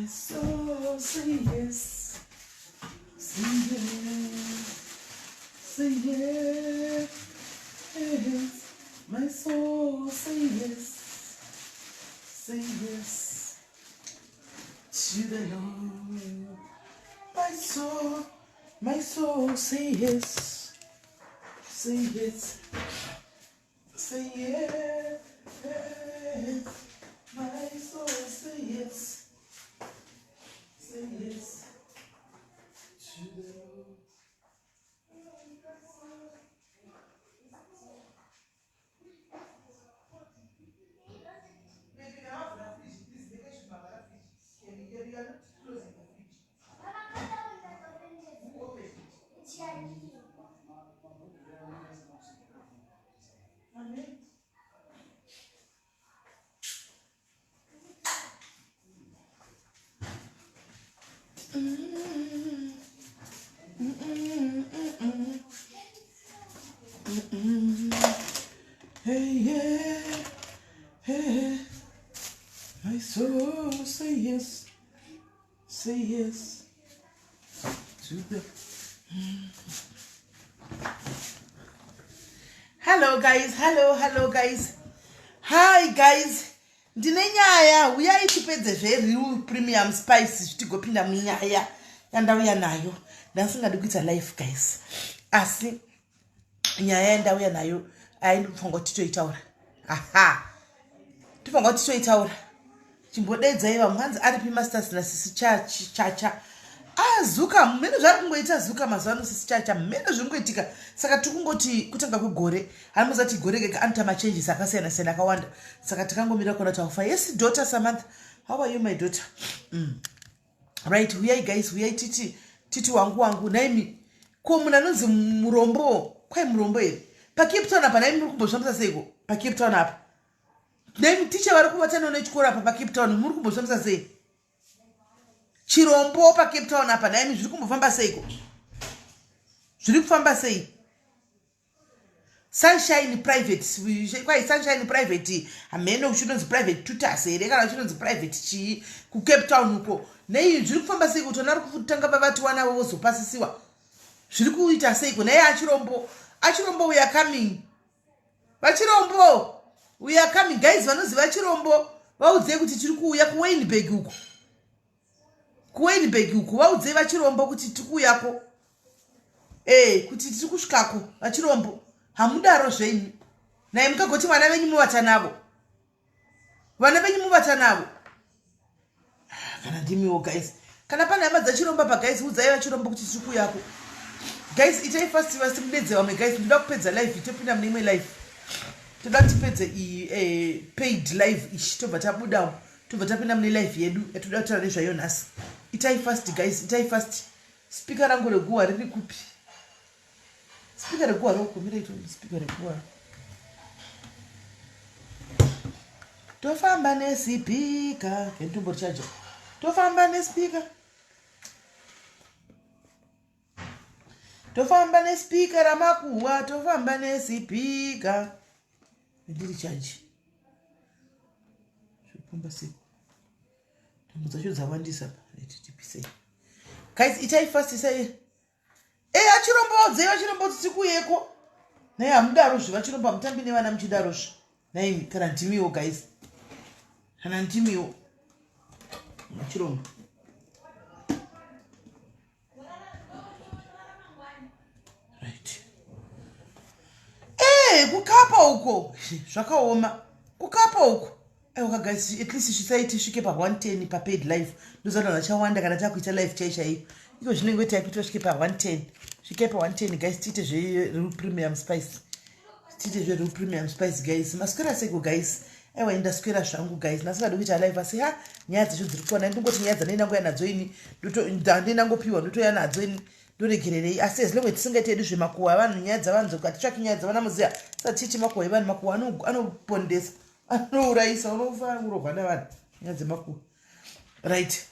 My soul say yes. Say yes. Say yes. My soul say yes. Say yes. To the Lord. My soul, my soul say yes. Say yes. Say yes. My soul say yes. Say yes. To the Lord. Hey, yeah, hey, my soul say yes, say yes to the. Hello guys, hello, hello guys. Hi guys. Ndine nyaya, huyai tipedze zvereal premium spice zvitigopinda munyaya yandauya nayo. Ndasingadi kuita life guys. Asi nyaya yandauya nayo aindikufanira kuti titoitaura. Aha. Tofanira kuti titoitaura. Chimbodedzai vamwe hanzi aripi masters nasisi chacha. Ah, zuka mheno zvari kungoita zuka mazuva ano sisi chacha mheno zviri kungoitika saka tiri kungoti kutanga kwegore anomuziva kuti gore gega anoita machanges akasiyana siyana akawanda saka takangomira kuona kuti haufa yes daughter samantha how are you my daughter mm. Right huyai guys huyai titi titi wangu wangu naimi ko munhu anonzi murombo kwai murombo here pacape town apa naimi muri kumbozvifambisa seiko pacape town apa naimi ticha vari kuvatanawo nechikoro apa pacape town muri kumbozvifambisa sei chirombo pacape town apa naimi zviri kumbofamba seiko zviri kufamba sei Sunshine private kwai Sunshine private hameno uchinonzi private tutors here kana uchinonzi private chii kuCape Town uko nei zviri kufamba sei kuti vana vari kutanga vavatiwanavo vozopasisiwa zviri kuita seiko naye achirombo achirombo we are coming vachirombo we are coming guys vanoziva chirombo vaudzei kuti tiri kuuya kuwainburg uko kuwainburg uko vaudzei vachirombo kuti tiri kuuyako ee eh, kuti tiri kusvikako vachirombo hamudaro zvenyu naye mukagoti vana venyu muvata navo vana venyu muvata navo ah, kana ndimiwo guys kana pane hama dzachiromba pa guys udzai vachirombo kuti tiri kuuyako guys itai fast fast mudedze vamwe guys ndoda kupedza live topinda mune imwe live toda tipedze iyi eh, paid live ichi tobva tabudawo tobva tapinda mune live yedu yatoda kutaura nezvayo nhasi itai fast guys itai fast Speaker rangu reguwa riri kupi? Speaker reguwa rokumira ito speaker reguwa. Tofamba nesipika, kentumbo charger. Tofamba nespeaker. Tofamba nespeaker ramakuwa, tofamba nesipika. Ndiri charge. Zvopamba sei? Tambo dzacho dzawandisa pa. Tipisei. Guys, itai fast isai. Eh, achirombo waudzei vachirombo kuti tikuyeko. Naye hamudaro zve vachirombo hamutambi nevana muchidaro zve. Naimi kana ndimiwo guys. Kana ndimiwo. Vachirombo. Right. Eh, kukapa uko. Zvakaoma. Kukapa uko. Aiwa guys, at least svisai tisvike pa 110 pa paid live. Ndozana vachawanda kana takuita live chai chaiyo. Iko zvinenge takuita svike pa 110. Svike pa 110 guys tiite zve real premium spice. Tiite zve real premium spice guys. Maswera seko guys. Aiwa indaswera zvangu guys. Ndasingadi kuita live asi ha nyaya dzacho dziri kuwana ndingoti nyaya dzandinangoya nadzo ini ndoto ndandinangopiwa ndotoya nadzo ini ndoregererei asi as long as tisingaite hedu zvemakuhwa avanhu nyaya dzavanhu dzoka titsvaki nyaya dzavana muziya satiiti makuhwa evanhu makuhwa anopondesa anourayisa unofa kurohwa nevanhu nyaya dzemakuhwa right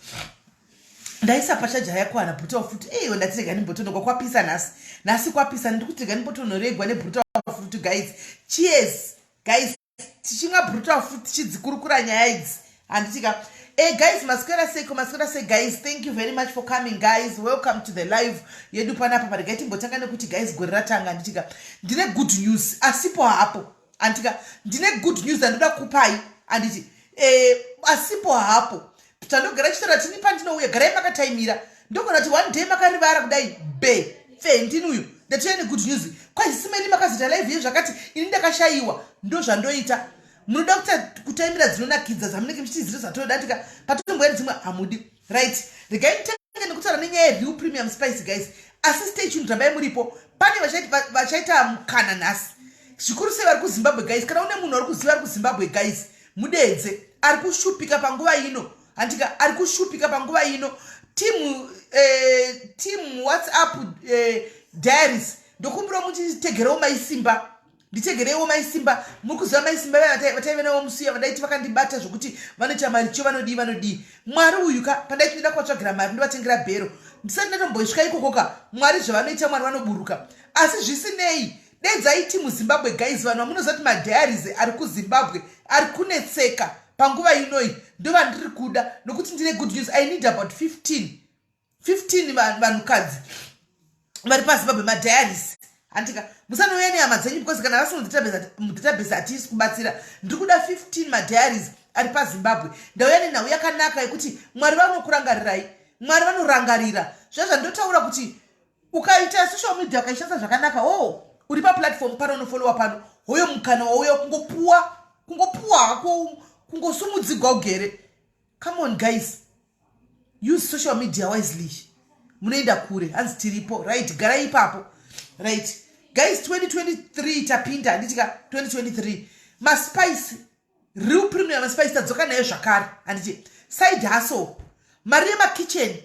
ndaisa pachaja yakwana brutal fruit eyo ndati rega ndimbotonogwa kwapisa nhasi nhasi kwapisa ndiri kuti rega ndimbotonoregwa nebrutal fruit guys cheers guys tichimwa brutal fruit tichidzikurukura nyaya idzi handiti ka Hey guys, maswera seiko? Maswera sei, guys? Thank you very much for coming, guys. Welcome to the live yedu panapa. Paregai timbotanga nekuti, guys, gore ratanga, handitika? Ndine good news, asipo hapo, handitika? Ndine good news andoda kupai, handiti? Asipo hapo, tandogara chitaura tini pandinouya, garai makataimira. Ndogona kuti one day makarivara kudai be fe ndini uyu ndatiuya negood news. Kwazisimeni makazoita live yezvakati, ini ndakashayiwa. Ndo zvandoita. Munoda kutaimira dzinonakidza dzamunenge muchiti ziro zvatoda tika patinomboya dzimwe hamudi. Right, regai nditenge nekutaura nenyaya yereal premium spice, guys. Asi stay tuned, rambai muripo. Pane vachaita mukana nhasi, zvikuru sei vari kuZimbabwe. Guys, kana une munhu ari kuziva ari kuZimbabwe, guys, mudedze ari kushupika panguva ino, handika? Ari kushupika panguva ino. Team WhatsApp diaries, ndokumbirawo muchitegerewo maisimba, nditegereiwo maisimba. Muri kuziva maisimba vataive navo musiya vandaiti vakandibata zvokuti vanoita maricho, vanodii, vanodii. Mwari uyu ka, pandaiti ndida kuvatsvagira mari, ndovatengera bhero, ndisati ndatombosvika ikokoka, Mwari zvavanoita, Mwari vanoburuka. Asi zvisinei, dedzai team Zimbabwe, guys. Vanhu vamunoziva kuti madiaries ari kuZimbabwe ari kunetseka panguva inoi, ndovandiri kuda, nokuti ndine good news. I need about 15, 15 vanhukadzi vari paZimbabwe, madiaries, handika? Musanouya nehama dzenyu, because kana vasina mudatabase hatisi kubatsira. Ndiri kuda 15 madiaries ari paZimbabwe. Ndauya nenhau yakanaka yekuti Mwari vanokurangarirai, Mwari vanorangarira. Zva zvandotaura kuti ukaita social media, ukaishandisa zvakanaka, o oh, uri paplatform pano, unofollowa pano, hoyo mukana wauya kungopuwa, kungopuwa hako, kungosumudzigwa ugere. Come on, guys, use social media wisely, munoenda kure. Hanzi tiripo. Right, garai ipapo. Right, guys, 2023 tapinda, handitika? 2023 maspice, real premium spice, tadzoka nayo zvakare, handiti? Side hustle, mari yemakitchen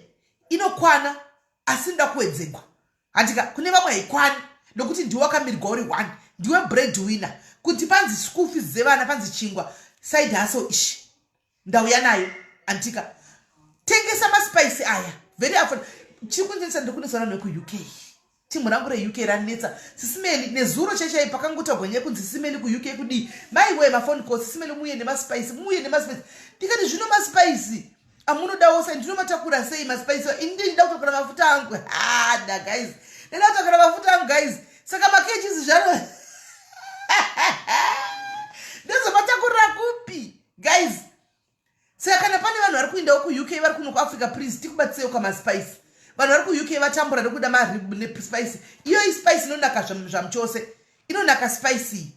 inokwana, asi ndoda kuwedzegwa, handika? Kune vamwe haikwani, nokuti ndiwe wakamirigwa uri one, ndiwe bread winner. Kuti panzi school fees dzevana, panzi chingwa, side hustle ishi ndauya nayo, handika? Tengesa maspice aya, very affordable. Chiri kundinetsa, ndiri kunetsana nekuUK. Timu rangu reUK ranetsa, sisimeli. Nezuro chaichai pakangotaurwa nyaya kunzi sisimeli kuUK kudii, maiwe, mafone call, "Sisimeli, muuye nemaspice, muuye nemaspice." Ndikati, "Zvino maspice amunodawo sei? Ndinomatakura sei maspice? Ini ndinoda kutakura mafuta angu." Hada guys, ndinoda kutakura mafuta angu, guys. Saka makechisi zvano ndozomatakurira kupi, guys? Saka kana pane vanhu vari kuendawo kuUK, vari kuno kuAfrica, please tikubatsirewo kamaspice. Vanhu vari kuUK vatambura nekuda nespice iyoyi. Spice inonaka zvamuchose, inonaka spice.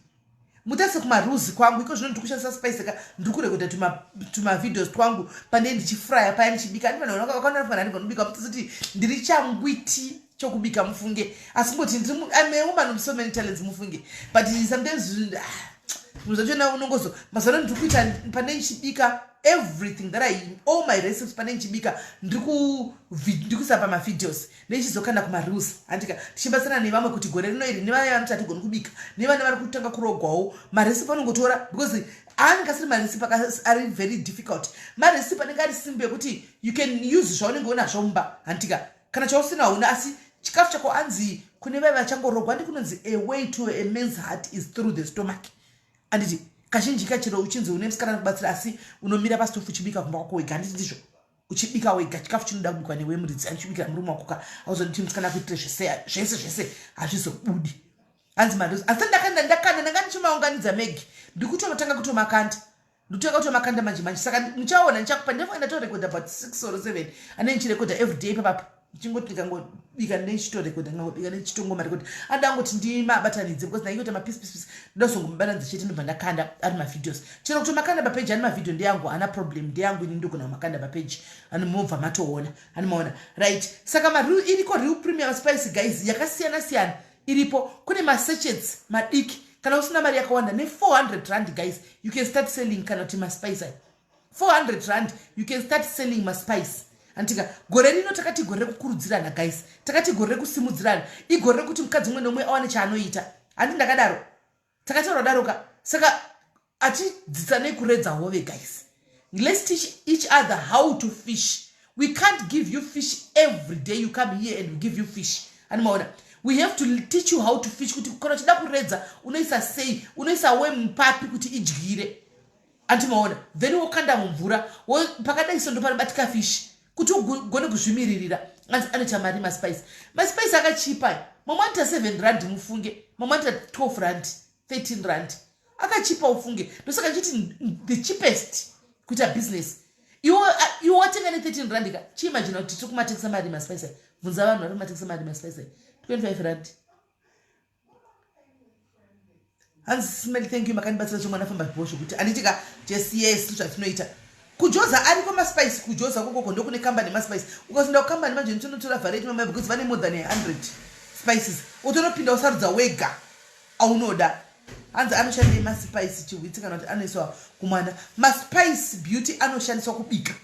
Mutase kumaruzi kwangu iko zvino, ndiri kushandisa spice ka. Ndiri kurekodha tumavideos twangu pane ndichifraya paya, ndichibika. Andi vanhu vakaona ndigona mutase ndiri changwiti chokubika, mufunge. Asi ngoti I'm a woman with so many talents, mufunge. But sometimes zvinhu zvachona unongozo mazuva ano ndiri kuita pane ndichibika everything that I, all my recipes, pane ndichibika ndiri kuisa pamavideos, ndichizokanda kumareels, handika? Tichibatsirana nevamwe kuti gore rino iri, nevaya vanoti hatigoni kubika, nevana vari kutanga kurogwawo, marecipe anongotora, because anenge asiri marecipe ari very difficult, marecipe anenge ari simple yekuti you can use zvaunenge unazvo mumba, handika? Kana chausina hauna, asi chikafu chako. Anzi kune vaya vachangorogwa, ndi kunonzi a way to a man's heart is through the stomach, anditi? Kazhinji kachero uchinzi une musikana anokubatsira, asi unomira pasitofu uchibika kumba kwako wega, handiti ndizvo? Uchibika wega chikafu chinoda kubikwa newe muridzi, achichibikira murume wako ka. Auzoditi musikana akuitire zvese zvese zvese, hazvizobudi. Hanzi mandozi, asi ndakanda, ndakanda, ndanga ndichimaunganidza megi, ndikutonotanga kutomakanda, ndikutanga kutomakanda manje manje. Saka muchaona, ndichakupa. Ndinofanira ndatorekodha about 6 or 7 ane ndichirekodha everyday papapo, ndichingoti ndikangobika ndichitorekodha, ndikangobika ndichitongomarekodha. Andangoti ndimabatanidze, because ndaingoita mapisi pisi pisi, ndozongomubatanidza chete, ndobva ndakanda ari mavideos. Chero kutomakanda papeji ani mavhidhio ndeyangu, haana problem, ndeyangu ini, ndogona kumakanda papeji ani, mobva matoona ani maona. Right, saka iriko real premium spice, guys, yakasiyana siyana iripo. Kune masachets madiki. Kana usina mari yakawanda, ne400 rand, guys, you can start selling. Kana kuti maspice aya, 400 rand, you can start selling maspice, anditika? Gore rino takati gore rekukurudzirana, guys. Takati gore rekusimudzirana, igore rekuti mukadzi umwe nomwe awane chaanoita, handi ndakadaro? Takataura daroka. Saka atidzidzanei kuredza hove, guys. Let's teach each other how to fish. We can't give you fish every day. You come here and we give you fish, animaona? We have to teach you how to fish, kuti kana uchida kuredza unoisa sei, unoisa wemupapi kuti idyire. Andimaona then wokanda mumvura pakadai so ndopanobatika fish kuti ugone kuzvimiririra. Anzi anoita mari maspice. Maspice akachipa mamwe anoita 7 rand mufunge, mamwe anoita 12 rand, 13 rand. Akachipa ufunge. Ndosaka ndichiti the cheapest kuita business. Iwe watenga ne 13 rand ka, chiimagina kuti tiri kumatengesa mari maspice. Bvunza vanhu vari kumatengesa mari maspice. 25 rand. Hanzi smell thank you makandibatsira chemwana famba zvipo zvekuti handiti ka just yes zvatinoita kujoza ariko maspice kujoza kokoko ndokune kambani maspice ukazoenda kukambani manje unotonotora variety mamai because vane more than 100 spices utonopinda usarudza wega aunoda. Hanzi anoshandei maspice chihwitsi kana kuti anoiswa kumwana. Maspice beauty anoshandiswa kubika.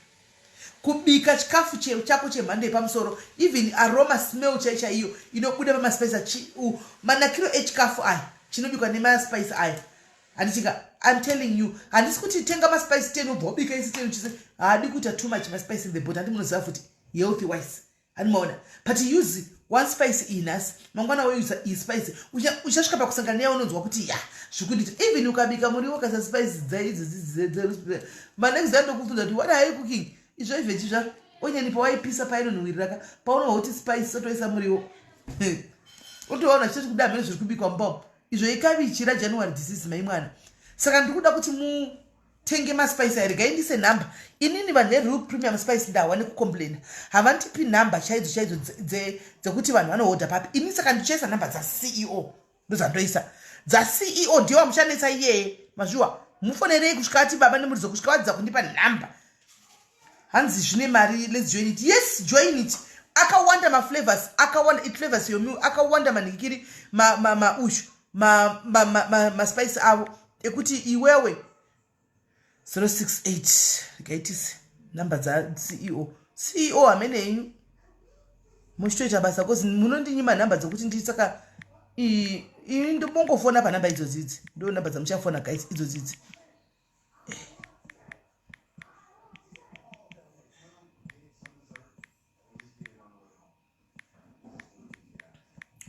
Kubika chikafu chako chemhando yepamusoro, even aroma smell chai chaiyo inobuda pamaspice, manakiro echikafu aya chinobikwa nemaspice aya. Handitika, I'm telling you, handisi kuti tenga maspice 10 ubva wabika isi 10 uchise, haadi kuita too much maspice in the body. Handi munoziva futi healthy wise. Handimaona, but use one spice iyi nhasi, mangwana wouse iyi spice, uchasvika pakusangana neya unonzwa kuti ya zvikundiita. Even ukabika muriwo ukaisa spice dzaidzi manext day ndokubvunza kuti what are you cooking? Izvo ivheji zva onyeni pawaipisa painonhuhwirira ka, paunohwa kuti spice sotoisa muriwo utoona chitoti kuda mhene zviri kubikwa mumba izvo ikabichi raJanuary disease mai mwana. Saka ndikuda kuti mutenge maspice aya. Regai ndise nhamba inini. Vanhu veReal Premium Spice ndahwa nekucomplaina, havandipi nhamba chaidzo chaidzo dzekuti vanhu vanohodha papi. Ini saka ndichaisa nhamba dzaCEO, ndozvandoisa dzaCEO, ndiyo wamuchanetsa iyeye. Mazviwa, mufonerei kusvika ati baba nemuridzo, kusvika vadzidza kundipa nhamba. Hanzi zvine mari, let's join it. Yes, join it. Akawanda maflavors, akawanda. It flavors your meal. Akawanda manhikiri maushu maspice avo ekuti iwewe 068. Regaitise nhamba dzaCEO. CEO hamene yenyu muchitoita basa cause munondinyima nhamba dzekuti ndisaka ini ndobongofona panhamba idzodzidzi. Ndo nhamba dzamuchafona guys idzodzidzi.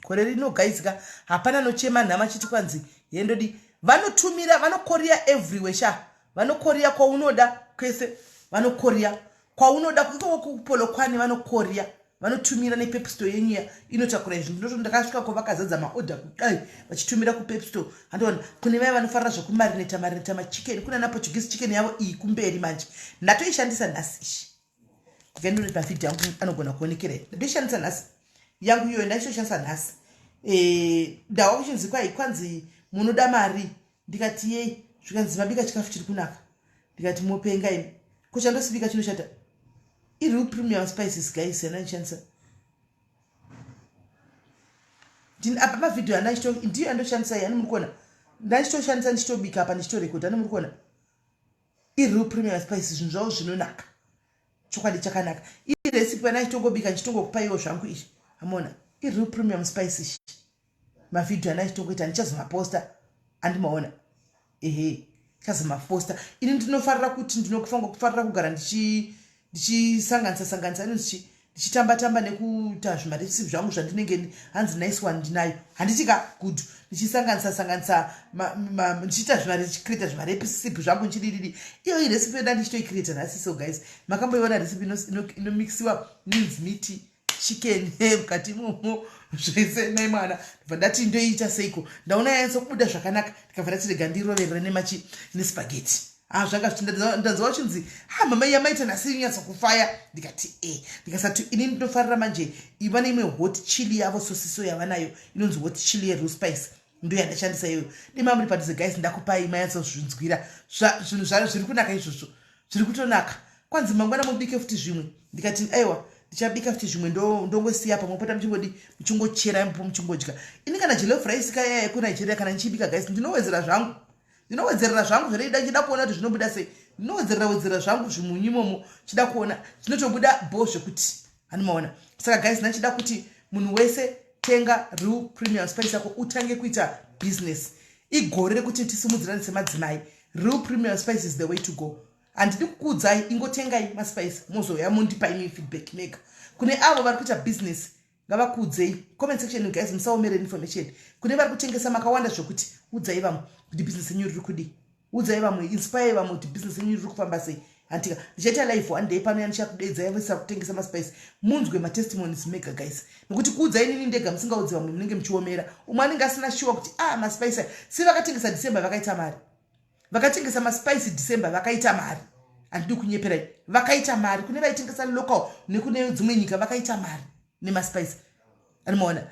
Gore rino guys ka, hapana nochema nhama chiti kwanzi yendodi. Vanotumira, vanokoriya everywhere sha, vanokoriya kwaunoda kwese, vanokoriya kwaunoda ikoko kuPolokwane, vanokoriya, vanotumira nePepstore yenyu ya inotakura izvi. Ndinoto ndakasvika ko vakazadza maodha kudai vachitumira kuPepstore. Handiona kune vaya vanofarira zvekumarineta marineta machicken, kuna naPortuguese chicken yavo iyi kumberi manje ndatoishandisa nhasi ishi. Ndikandori pavhidhiyo yangu anogona kuonekera, ndatoishandisa nhasi yangu iyoyo, ndaitoshandisa nhasi. Ndawa kuchinzi kwai kwanzi munoda mari, ndikati yei? Zvikanzi mabika chikafu chiri kunaka. Ndikati mopenga imi, ko chandosibika chinoshata? IReal Premium Spices guys yandandishandisa apa mavhidhiyo andachito, ndiyo yandoshandisa iyi. Ani muri kuona ndachitoshandisa ndichitobika apa, ndichitorekodha. Ani muri kuona iReal Premium Spices, zvinhu zvavo zvinonaka, chokwadi chakanaka. Irecipe yandachitongobika ndichitongokupaiwo zvangu izvi. Amona iReal Premium Spices, mavhidhiyo andachitongoita ndichazomaposta. Andimaona, ehe, ndichazomaposta. Ini ndinofarira kuti ndinofanira kufarira kugara ndichisanganisa sanganisa, inonzi ndichitamba tamba nekuita zvimarecipe zvangu zvandinenge. Hanzi nice one, ndinayo handiti ka? Good. Ndichisanganisa sanganisa, ndichiita zvimacreata zvimarecipe zvangu ndichidididi. Iyo irecipe yoda ndichitoicreata nhasi. So guys, makamboiona recipe inomixiwa mince meat, chicken mukati imomo zvese nai mwana? Ndobva ndati ndoiita seiko? Ndaona yanyatsokubuda zvakanaka, ndikabva ndati rega ndiroverere nemachi nespaghetti. Ah, zvanga ndanzwa uchinzi ha mama yamaita nhasi inyatsokufaya. Ndikati e, ndikasati ini ndinofarira manje iva neimwe hot chili yavo sosiso yavanayo inonzi hot chili yeReal Spice, ndo yandashandisa iyoyo. Dima muri padhuze guys, ndakupai manyatsozvinzwira zvinhu zviri kunaka izvozvo, zviri kutonaka. Kwanzi mangwana mubike futi zvimwe, ndikati aiwa, ndichabika futi zvimwe, ndongosiya pamwe pota muchingodi muchingochera ipo muchingodya. Ini kana jollof rice kaya yekuNigeria kana ndichibika guys, ndinowedzera zvangu, ndinowedzerera zvangu zvandaida ndichida kuona kuti zvinobuda sei. Ndinowedzerera wedzera zvangu zvimunyu imomo, chida kuona zvinotobuda bo zvekuti handimaona. Saka guys, ndachida kuti munhu wese tenga Real Premium Spice yako utange kuita business. Igore rekuti tisimudzirane semadzimai. Real Premium Spice is the way to go. Handidi kukuudzai, ingotengai maspice mozouya mundipa imi feedback mega. Kune avo vari kuita business ngavakuudzei comment section guys, musaomere information. Kune vari kutengesa makawanda zvokuti udzai vamwe kuti business yenyu riri kudii. Udzai vamwe, inspire vamwe kuti business yenyu riri kufamba sei. Hantika ndichaita live one day pano yandichakudedzai vese kutengesa maspice, munzwe matestimonies mega, guys, nekuti kuudzai nini ndega musingaudzi vamwe, munenge muchiomera. Umwe anenge asina shuwa kuti ah, maspice si vakatengesa December vakaita mari. Vakatengesa maspice December vakaita mari, handidi kunyeperai, vakaita mari. Kune vaitengesa local nekune dzimwe nyika vakaita mari nemaspice. Anomaona,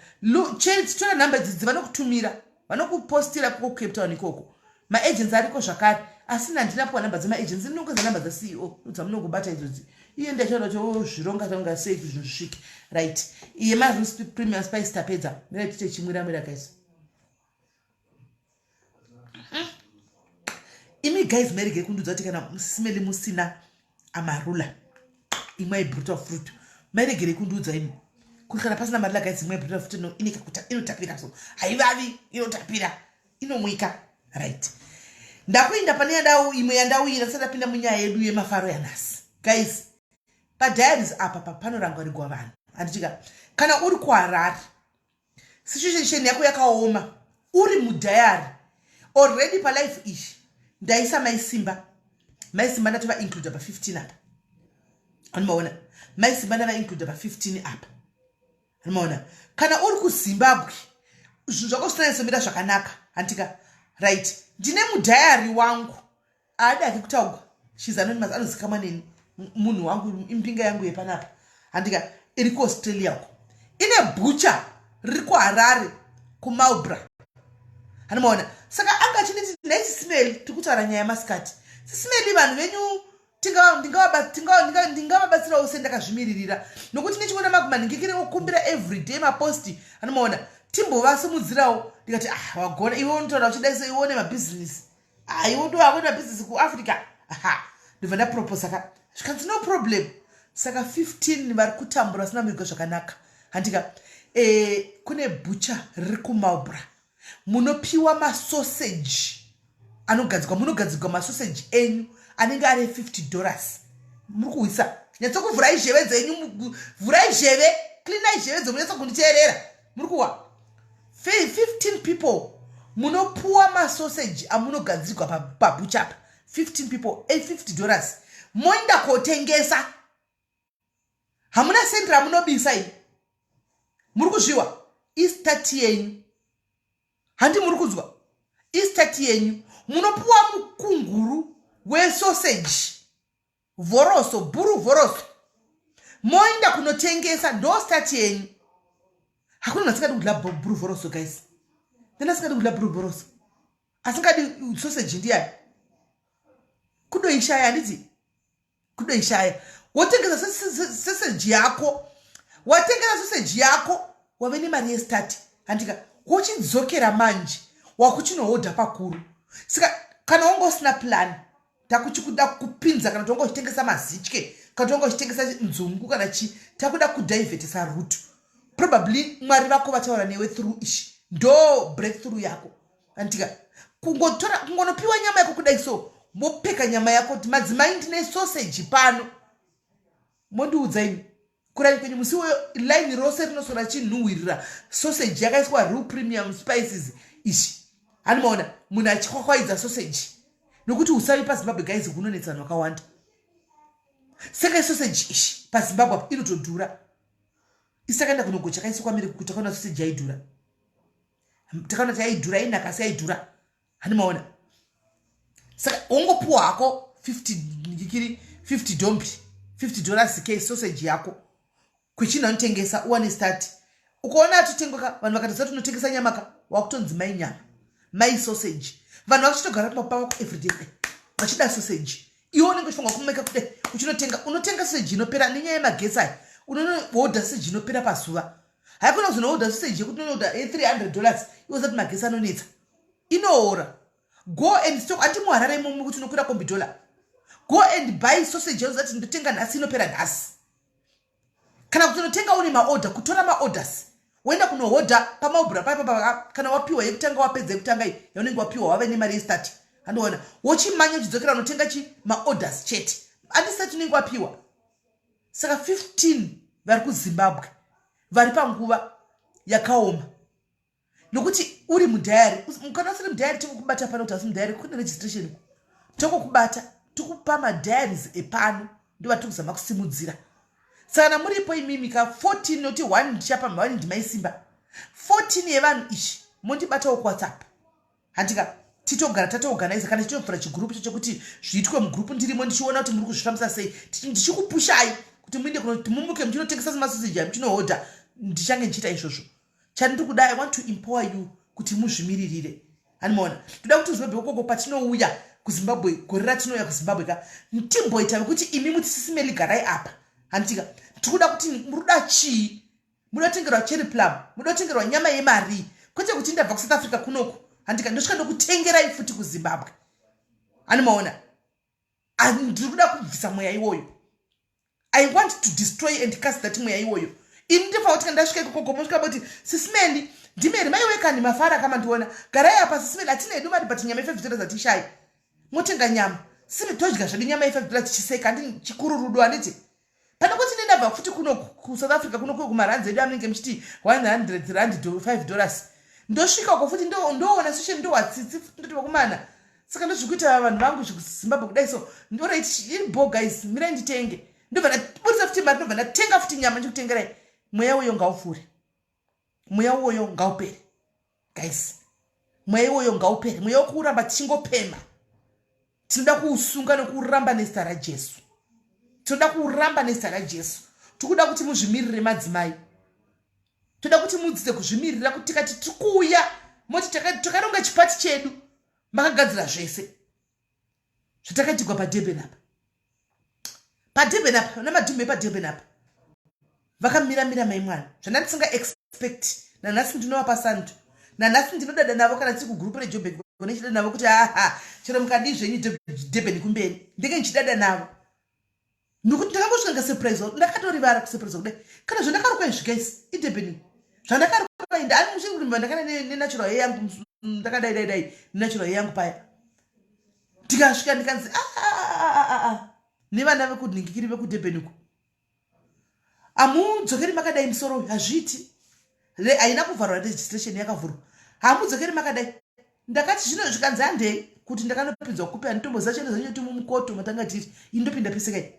tora nhamba idzidzi, vanokutumira, vanokupostira koko Cape Town ikoko. Maagents ariko zvakare, asi nandinapuwa nhamba dzemaagents, ndinongoza nhamba dzaCEO dzamunongobata idzodzi. Iye ndachaona kuti ozvironga tonga sei kuti zvinhu zvisvike right. Iye maReal Premium Spice tapedza, mira tiite chimwiramwira, guys. Imi guys, merege kundudza kuti kana simeli musina Amarula, imwai Brutal Fruit. Mairegere kundiudza imi kuti kana pasina Marula, guys, imwai Brutal Fruit. Ine kakuta inotapira, so haivavi, inotapira, inomwika, right? Ndakuinda pane yandau imwe yandauyira tisati tapinda munyaya yedu yemafaro yanhasi, guys. Padiaries apa panorangarigwa vanhu, handitika? Kana uri kuHarare, situation yako yakaoma, uri mudiary already palife ishi, ndaisa Maisimba. Maisimba ndatova includa pa15 apa, anomaona? Maisimba ndava includa pa15 apa, anomaona? Kana uri kuZimbabwe, zvinhu zvako zvisinanyatsomira zvakanaka, handika? Right, ndine mudiary wangu haadi hake kutaugwa, she's anonymous, anozikamwa neni, munhu wangu, imbinga yangu yepanapa, handika? Iri kuAustralia uko, ine butcher riri kuHarare kuMarlborough, hanomaona? Saka anga achinditi, "Nhai Sisimeli, tiri kutaura nyaya yamasikati. Sisimeli, vanhu venyu ndingavabatsirawo sendakazvimiririra, nokuti nechiona makumanhingikiri okumbira everyday maposti, anomaona? Timbovasimudzirawo." Ndikati, "Ah, wagona iwe, unotaura uchidai so, iwe une mabhizinesi, aiwe ndo akuita bhizinesi kuAfrica." Aha, ndobva ndaproposa ka, zvikanzi, "No problem." Saka 15 vari kutambura vasina murigo zvakanaka, handika? Kune butcher riri kuMarlborough, munopiwa masoseji anogadzirwa, munogadzirwa masoseji enyu anenge ari $50. Muri kuhwisa, nyatsokuvhurai zheve dzenyu, vhurai zheve, cleanai zheve dzomunyatsokunditeerera. Muri kuwa 15 people munopuwa masoseji amunogadzirwa pabutcher pa 15 people a$50, moenda kotengesa, hamuna sendi ramunobisa. Iyi muri kuzviwa, istart yenyu, handi? Muri kunzwa? Istart yenyu, munopuwa mukunguru wesoseji, vhoroso, bhuru vhoroso, moenda kunotengesa, ndo start yenyu. Hakuna munhu asingadi kudya bhuru vhoroso, guys. Ndani asingadi kudya bhuru vhoroso? Asingadi soseji ndiyani? Kudoishaya, handiti? Kudoishaya. Wotengesa soseji yako, watengesa soseji yako, wave nemari yestart, handika? Wochidzokera manje, wakuchinohodha pakuru. Saka kana wanga usina plan, takuchikuda kupinza, kana tonga uchitengesa mazitye, kana tonga uchitengesa nzungu, kana chi, takuda kudhivhetesa route. Probably Mwari vako vataura newe through ishi, ndo breakthrough yako, andika? Kungotora, kungonopiwa nyama yako kudai so, mopeka nyama yako kuti, "Madzimai, ndine sausage pano, mondiudza imi kurai kwenyu." Musi iwoyo line rose rinosora chinhuhwirira sausage yakaiswa Real Premium Spices ishi, hanimaona? Munhu achikwakwaidza sausage, nokuti usavi paZimbabwe, guys, hunonetsa vanhu vakawanda. Saka sausage ishi paZimbabwe apo inotodhura. Isakaenda kunogocha kaiswa kwamiri kuti takaona sausage yaidhura, takaona kuti yaidhura, inaka asi yaidhura, hanimaona? Saka wongopuwa hako 50 kikiri, 50 dombi, $50 k sausage yako kwechina, unotengesa uwane start. Ukaona atotengwaka, vanhu vakatoziva kuti unotengesa nyama ka, wakutonzi mai nyama, mai sausage. Vanhu vakuchitogara pamapa vako everyday vachida sausage. Iwe unenge uchifanira kumeka kudai uchinotenga, unotenga sausage inopera nenyaya yemagetsi aya. Unohodha sausage inopera pazuva. Haikona kuzonohodha sausage yekuti unohodha ye$300, iwe usati magetsi anonetsa, inoora. Go and stock, andi muHarare imomo kuti unokwira kombi dollar. Go and buy sausage yauzati ndotenga nhasi, inopera nhasi. Kana kuti unotenga une maorder, kutora maorders, woenda kunohodha pamaubhura paipa. Kana wapiwa yekutanga, wapedza yekutanga iyi yaunenge wapiwa, wave nemari yestart, handiona? Wochimanya uchidzokera unotenga chi maorders chete, andisati unenge wapiwa. Saka 15 vari kuZimbabwe vari panguva yakaoma, nokuti uri mudiary. Kana usiri mudiary, tingokubata pano kuti asi mudiary kune registration. Tongokubata tikupa madiaries epano, ndovatiri kuzama kusimudzira. Saka kana muripo imimi ka 14, noti 1 ndichapa 1 ndimaisimba 14 yevanhu ichi, mondibatawo kuWhatsApp, handika? Titogara tatoorganiza kana tichitovhura chigurupu chechekuti zviitwe mugurupu. Ndirimo ndichiona kuti muri kuzvifambisa sei, ndichikupushai kuti muinde kunoti mumuke muchinotengesa semasoseji amuchinohodha. Ndichange ndichiita izvozvo. Chandiri kuda, I want to empower you kuti muzvimiririre, handimaona? Toda kuti Zimbabwe ikoko, patinouya kuZimbabwe, gore ratinouya kuZimbabwe ka, timboita vekuti imi muti, "Sis Melly, garai apa," handitika? Tikuda kuti muruda chii? Muda kutengerwa cherry plum? Muda kutengerwa nyama yemari? Kwete kuti ndabva kuSouth Africa kunoku, handika? Ndosvika ndokutengerai futi kuZimbabwe, handimaona? Ndiri kuda kubvisa mweya iwoyo. I want to destroy and cast that mweya iwoyo. Ini ndinofanira kuti kana ndasvika ikoko, mosvika moti, "Sis Melly, ndimeri maiwekani, mafara kamandiona. Garai apa, Sis Melly, hatina hedu mari, but nyama ye$5 hatishai." Motenga nyama simi, todya zvedu nyama ye$5 tichiseka, handi chikuru rudo, handiti? Pane kuti ndendabva futi kuno kuSouth Africa kuno kumaranzi edu amunenge muchiti 100 rand $5, ndosvika uko futi ndoona situation, ndowatsitsi futi, ndoti vakomana, saka ndozvikuita vanhu vangu zvekuZimbabwe kudai. So alright, iri bo guys, mirai nditenge. Ndobva ndabudisa futi mari, ndobva ndatenga futi nyama, ndikutengerai. Mweya uyo ngaupfuure, mweya uwoyo ngaupere, guys, mweya iwoyo ngaupere. Mweya wokuramba tichingopemha, tinoda kuusunga nokuramba nezita raJesu. Tinoda kuuramba nezita raJesu. Tikuda kuti muzvimirire, madzimai. Toda kuti mudzidze kuzvimirira, kuti tikati tiri kuuya, moti takaronga chipati chedu, makagadzira zvese zvatakaitigwa paDurban apa. PaDurban apa namadhumbe epaDurban apa vakamiramira mai mwana zvandanga expect. Nanhasi ndinovapa sando, nanhasi ndinodada navo. Kana tiri kugurupu reJobek, nechidada navo kuti aha, chero mukadii zvenyu, Durban kumberi. Ndenge ndichidada navo nokuti ndakangosvika ndikasurprise, ndakatorivara kusurprise kudai. Kana zvandakarukwa izvi, guys, iDurban zvandakarukwa. Inde muchirikurimba ndakana nenatural hair yangu, ndakadai dai dai nenatural hair yangu paya. Ndikasvika ndikanzi ah, nevana vekunhingikiri vekuDurban uko, "Hamudzokeri makadai musoro uyu, hazviiti." Haina kuvharwa registration, yakavhurwa. "Hamudzokeri makadai." Ndakati zvino zvikanzi handei kuti ndakanopinzwa kupi, handitomboziva. Chendo zvanyu mumukoto matanga tiri, indopinda pese kai,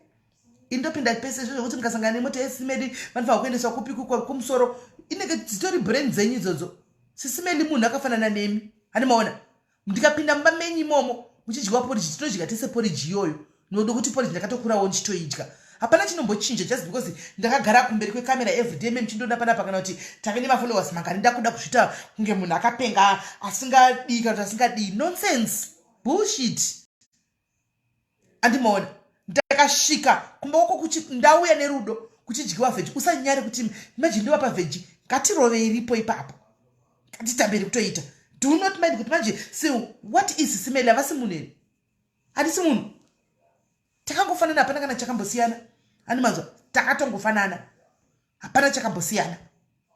indopinda pese. Zvo zvokuti mukasangana nemota yeSis Melly, vanofanira kuendeswa kupi kumusoro, inenge dzitori brain dzenyu idzodzo. Sis Melly munhu akafanana nemi, handimaona? Ndikapinda mumba menyu imomo muchidyiwa poriji, tinodya tese poriji iyoyo, nodo kuti poriji ndakatokurawo ndichitoidya. Hapana chinombochinja just because ndakagara kumberi kwekamera everyday, me muchindoda panapa, kana kuti tave nemafollowers mangani, ndakuda kuzviita kunge munhu akapenga asingadii kana kuti asingadii. Nonsense, bullshit, andimaona? Ndakasvika kumba kwako, ndauya nerudo, kuchidyiwa veggie, usanyare kuti imagine ndovapa veggie. Ngatirove iripo ipapo, ngatitamberi kutoita. Do not mind kuti manje, so what is Sis Melly? Havasi munhu here? Handisi munhu? Takangofanana, hapana kana chakambosiyana, andi manzwa? Takatongofanana, hapana chakambosiyana,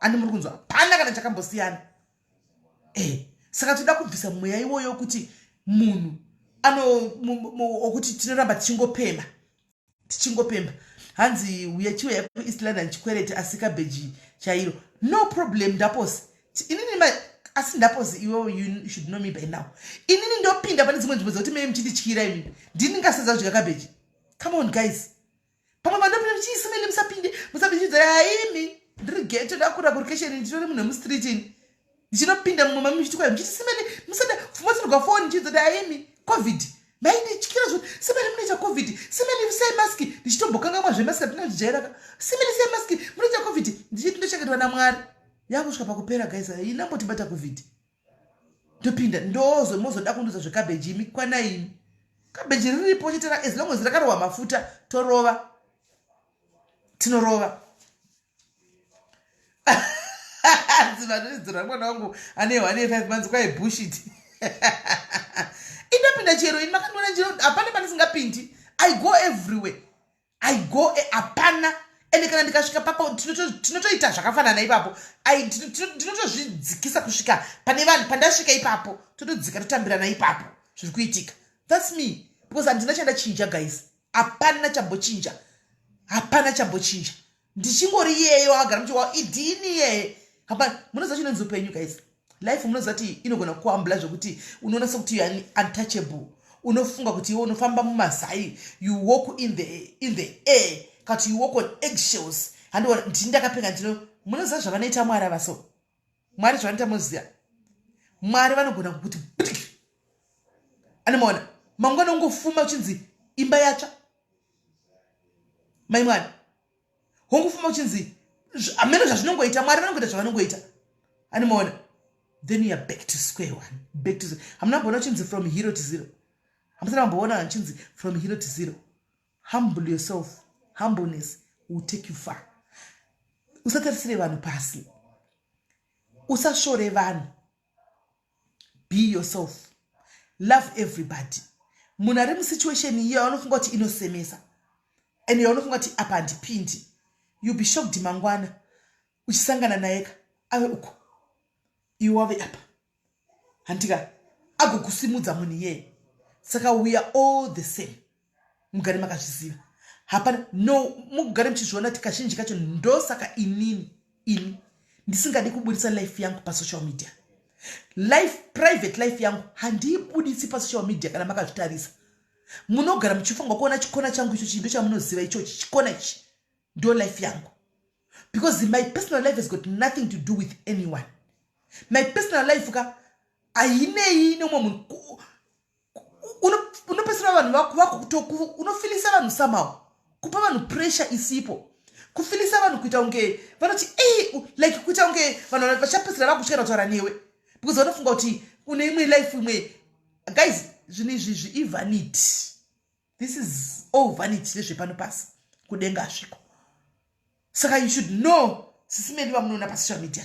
andi muri kunzwa? Hapana kana chakambosiyana. Saka toda kubvisa mweya iwoyo kuti munhu ano okuti tinoramba tichingopemha, tichingopemba. Hanzi uya, chiuya kuEast London, chikwereti asi kabheji chairo. No problem, ndaposi inini, asi ndaposi iwewo, you should know me by now. Inini ndopinda pane dzimwe nzvimbo dzekuti mei muchindityira imini, ndini ngasadza kudya kabheji. Come on, guys, pamwe vandopinda muchiSis Melly, musapinde, musapinde. Haimi, ndiri ghetto, ndakura kurikesheni, nditori munhu wemustreet ini. Ndichinopinda mumwe mami muchiti kwai, muchiti, "Sis Melly, musada." Pfumatsirwa foni ndichidzoti, "Haimi, COVID." Maindityira zvoti, "Sis Melly, munoita COVID. Sis Melly, sei maski." Ndichitombokangamwa zvemaski, atina kujairaka. "Sis Melly, sei maski, munoita COVID." Ndichiti ndochengetwa naMwari. Yakusvika pakupera, guys, inambotibata COVID. Ndopinda ndozo mozoda kunduza zvekabheji imi, kwanai imi. Kabheji riripo chete, as long as rakarohwa mafuta, torova, tinorova. Dzivanoidzira mwana wangu ane 1 ne 5 months, kwai bullshit. Indopinda chero ini, makandiona chero, hapana pandisingapindi. I go everywhere, I go, hapana. Ende kana ndikasvika papo, tinotoita zvakafanana ipapo. Ndinotozvidzikisa kusvika pane vanhu. Pandasvika ipapo, totodzika, totambirana ipapo zviri kuitika. That's me, because handina chandachinja, guys, hapana chambochinja, hapana chambochinja. Ndichingori iyeyo agara muchiwa idhini iyeye, hapana. Munoziva chinonzi upenyu, guys, life, munoziva kuti inogona kuambula zvekuti unoona sekuti you are untouchable. Unofunga kuti iwe unofamba mumazai, you walk in the air, kati you walk on eggshells. Handiona ndini ndakapenga. Ndino munoziva zvavanoita Mwari ava. So Mwari zvavanoita, munoziva Mwari vanogona kukuti anomaona mangwana ungofuma uchinzi imba yatsva. Mai mwana hongofuma uchinzi hameno zvazvinongoita. Mwari vanongoita zvavanongoita, anomaona. Then you are back to square one, back to hamuna mboona uchinzi from hero to zero. Hamusana mamboona uchinzi from hero to zero. Humble yourself. Humbleness will take you far. Usatarisire vanhu pasi, usasvore vanhu. Be yourself, love everybody. Munhu ari musituation iyo anofunga kuti inosemesa and yaunofunga kuti apa handipindi, you be shocked mangwana uchisangana naye ka ave uko, iwe wave apa. Handika agokusimudza munhu iyeye. Saka we are all the same, mugare makazviziva. Hapana no, mugare muchizviona kuti kazhinji kacho ndosaka inini ini ndisingadi kubudisa life yangu pasocial media. Life, private life yangu handiibudisi pasocial media. Kana makazvitarisa, munogara muchifunga kuona chikona changu ichochi, ndo chamunoziva ichochi. Chikona ichi ndo life yangu, because my personal life has got nothing to do with anyone. My personal life ka hainei nemumwe munhu. Unopesera vanhu vako, unofilisa vanhu somehow, kupa vanhu pressure isipo, kufilisa vanhu kuita kunge vanoti ei, like kuita kunge vanhu vachapesera vakutyera kutaura newe because vanofunga kuti une imwe life imwe. Guys, zvinhu izvi ivanity. This is all vanity, ndezvepano pasi, kudenga hazviko. Saka you should know sisi medu vamunoona pasocial media,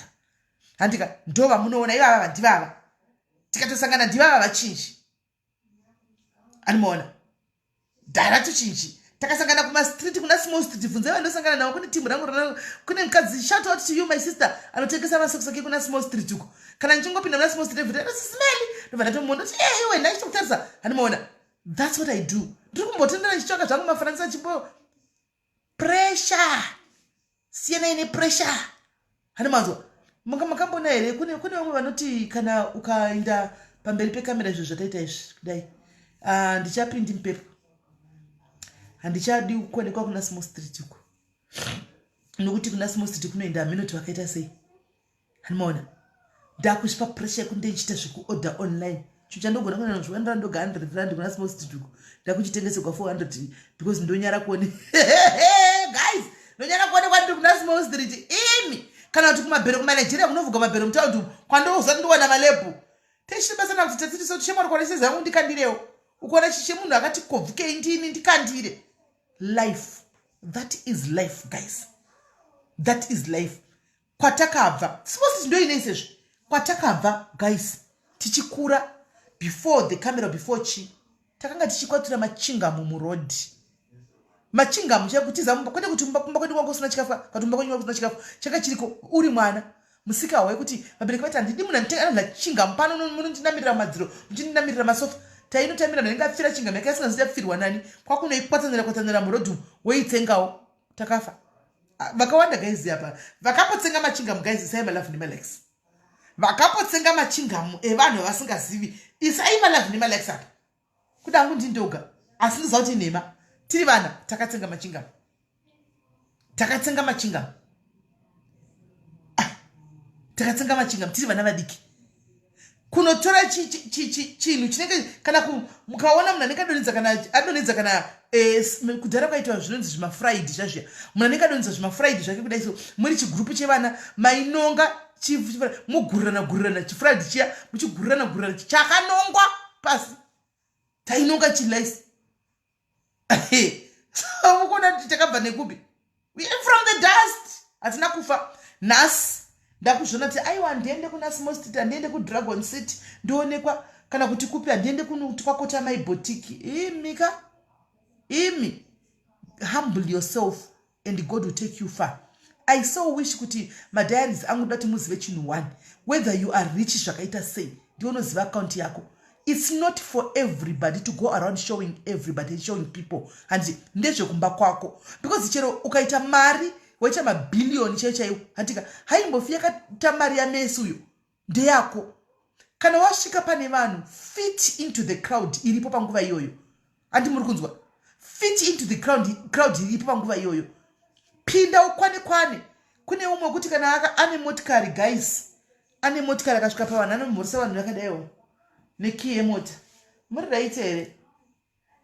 handika ndo vamunoona ivava, ndivava. Tikatosangana ndivava vachinji, animaona dhara tuchinji. Takasangana kumastreet, kuna Small Street. Bvunzai vandosangana navo. Kune timu rangu, kune mukadzi, shout out to you my sister, anotengesa masokisi ake kuna Small Street uko. Kana ndichingopinda muna Small Street everyday, "Sisi Meli," ndobva ndatomuona kuti e iwe, ndachitokutarisa. Handimaona, that's what I do. Ndiri kumbotendera ndichitsvaka zvangu mafaransa chimbo pressure. Siyanai nepressure, handimanzwa. Makambona here kune vamwe vanoti kana ukaenda pamberi pekamera, izvo zvataita izvi kudai, handichapindi mupepo, handichadi kuonekwa kuna Small Street uko, nokuti kuna Small Street kunoenda haminoti vakaita sei. Handimaona, ndakuzvipa pressure yekuti ndichiita zvekuorder online. Chinhu chandogona kuenda zviwandira ndoga R100 kuna Small Street uko, ndakuchitengeserwa 400 because ndonyara kuone. Guys, ndonyara kuonekwa ndiri kuna Small Street imi, kana kuti kumabhero kumaNigeria kunovhugwa mabhero mutaundi kwandozati ndiwana malebhu. Techitobasana kuti tatsitiso tichemwari kwanisezi yangu ndikandirewo. Ukuona chiche munhu akati kobvukei, ndini ndikandire. Life, that is life guys, that is life. Kwatakabva, Small Street ndoinei sezvo kwatakabva guys, tichikura before the camera, before chi, takanga tichikwatura machingamu murodhi, machingamu chekutiza mumba. Kwete kuti kumba kwedu kwanga kusina chikafu, kati kumba kwenyu kusina chikafu, changa chiriko. Uri mwana musika wekuti vabereki vati handidi munhu anodya chingamu pano, munondinamirira madziro, muchindinamirira masofa. Tainotamira munhu anenge apfira chingamu yake asingazivi apfirwa nani, kwakunoikwatsanira kwatsanira murodhi umu, woitsengawo. Takafa. Ah, vakawanda guys apa vakapotsenga machingamu. Guys, isai malove nemalikes. Vakapotsenga machingamu evanhu vasingazivi, isai malove nemalikes apa. Kuda hangu ndindoga, asi ndoziva kuti nhema. Tiri vana takatsenga machingamu, takatsenga machingamu. Ah, takatsenga machingamu tiri vana vadiki. Kunotora chinhu chinenge kana mukaona munhu anenge adonhedza, kana adonhedza, kana kudhara kwaitwa zvinonzi zvimafried zvazviya, munhu anenge adonhedza zvimafried zvake kudai so, muri chigurupu chevana mainonga, mugurirana gurirana chifried chiya, muchigurirana gurirana chakanongwa pasi. Tainonga chilaisi. So mukuona kuti takabva nekupi? We are from the dust, hatina kufa. Nhasi ndakuzviona kuti aiwa, handiende kuna Small Street, handiende kuDragon City ndionekwa, kana kuti kupi, handiende kunuti kwakota mai boutique. Imi ka imi, humble yourself and God will take you far. I so wish kuti madiaries angu ndoda kuti muzive chinhu one: whether you are rich zvakaita sei, ndiwe unoziva akaunti yako. It's not for everybody to go around showing everybody and showing people. Handiti ndezvekumba kwako? Because chero ukaita mari, waita mabhiliyoni chaiyo chaiwo, handika haimbofi yakaita mari yamesi uyo, ndeyako. Kana wasvika pane vanhu, fit into the crowd iripo panguva iyoyo. Handi muri kunzwa? Fit into the crowd iripo panguva iyoyo. Pinda ukwane kwane. Kune umwe wekuti kana ane motikari, guys, ane motikari, akasvika pavanhu anomhoresa vanhu vakadaiwo nekiyi yemota. Muri right here?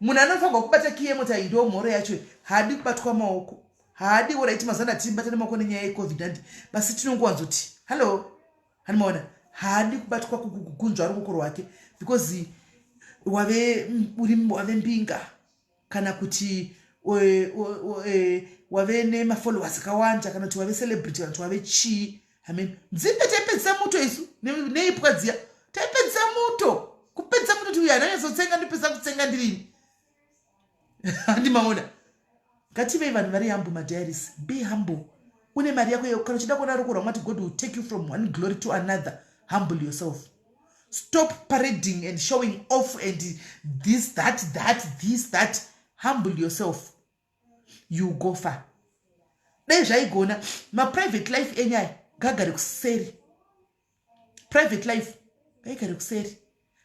Munhu anofanirwa kubata kiyi yemota iyi, ndo mhoro yacho. Haadi kubatwa maoko, haadi. Alright, mazuva ndatibata nemaoko nenyaya yeCOVID, handi basi tinongowanzoti hallo, handimaona. Haadi kubatwa, kugunzva ruoko rwake, because wave uri wave mbinga kana kuti wave nemafollowers akawanda, kana kuti wave celebrity, kana kuti wave chii. Amen. Nzimbe taipedzisa muto isu neipwa dziya, taipedzisa muto, kupedzisa muto ti uyu hananyatsotsenga, ndopedzisa kutsenga ndirini. Handimaona? Ngativei vanhu vari humble, madiaries. Be humble. Une mari yako, kana uchida kuona ruoko rwamwati, God will take you from one glory to another. Humble yourself. Stop parading and showing off and this, that, that, this, that. Humble yourself, you go far. Dai zvaigona, maprivate life enyaya ngagare kuseri. Private life ngaigare kuseri.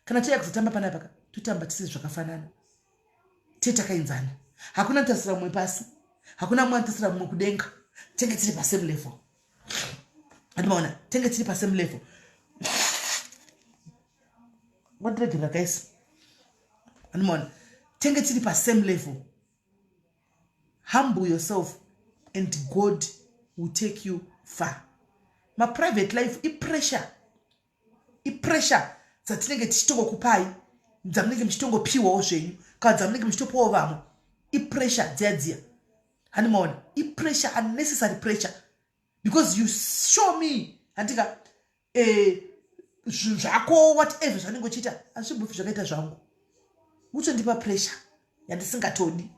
Kana taiya kuzotamba panapa, totamba tisi zvakafanana, te takaenzana. Hakuna anotarisira mumwe pasi, hakuna mumwe anotarisira mumwe kudenga. Tenge tiri pasame level. Andimaona? Tenge tiri pasame level. Wandiregerera, guys. Andimaona? Tenge tiri pasame level. Humble yourself and God will take you far. Maprivate life ipressure, ipressure dzatinenge tichitongokupai, dzamunenge muchitongopiwawo zvenyu, kana dzamunenge muchitopawo vamwe. Ipressure dziya dziya, handimaona? Ipressure, unnecessary pressure, because you show me, handika, zvinhu zvako, whatever zvanenge uchiita, hazvimbofi zvakaita zvangu. Utondipa pressure yandisingatodi.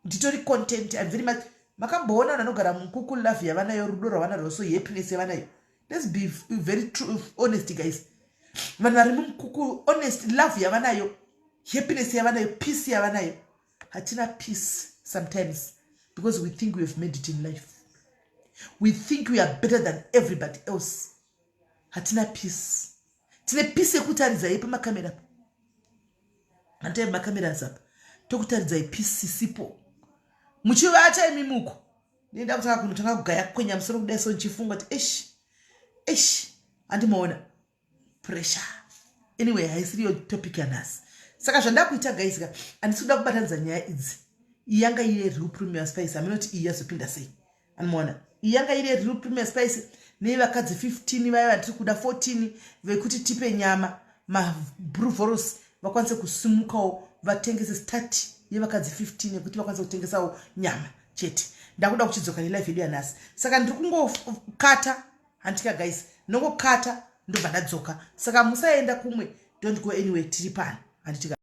Nditori content. I'm very much. Makamboona vanhu vanogara mukuku, love yavanayo, rudo rwavanarwo, so happiness yavanayo? Let's be very true, honest, guys. Vanhu vari mumukuku, honest, love yavanayo, happiness yavanayo, peace yavanayo. Hatina peace sometimes because we think we have made it in life. We think we are better than everybody else. Hatina peace. Tine peace yekutaridzai pamakamera pa, handai macameras apa, tokutaridzai peace isipo. Muchivata imi muko, ndinoenda kutanga kunotanga kugaya kwenya musoro kudai so, ndichifunga kuti esh, esh. Handimaona? Pressure. Anyway, haisiriyo topic yanhasi. Saka zvandakuita, guys ka, handisi kuda kubatanidza nyaya idzi. Iyi yanga iri Real Premier Spice. Haminoti iyi yazopinda sei. Anomaona? Iyi yanga iri Real Premier Spice nevakadzi 15 vaya vatiri kuda, 14 vekuti tipe nyama, mabruvoros, vakwanise kusimukawo vatengese. Start yevakadzi 15 yekuti vakwanise kutengesawo nyama chete. Ndakuda kuchidzoka nelive yedu yanhasi, saka ndiri kungokata, handika, guys? Ndongokata, ndobva ndadzoka. Saka musaenda kumwe. Don't go anyway, tiri pano, handitika?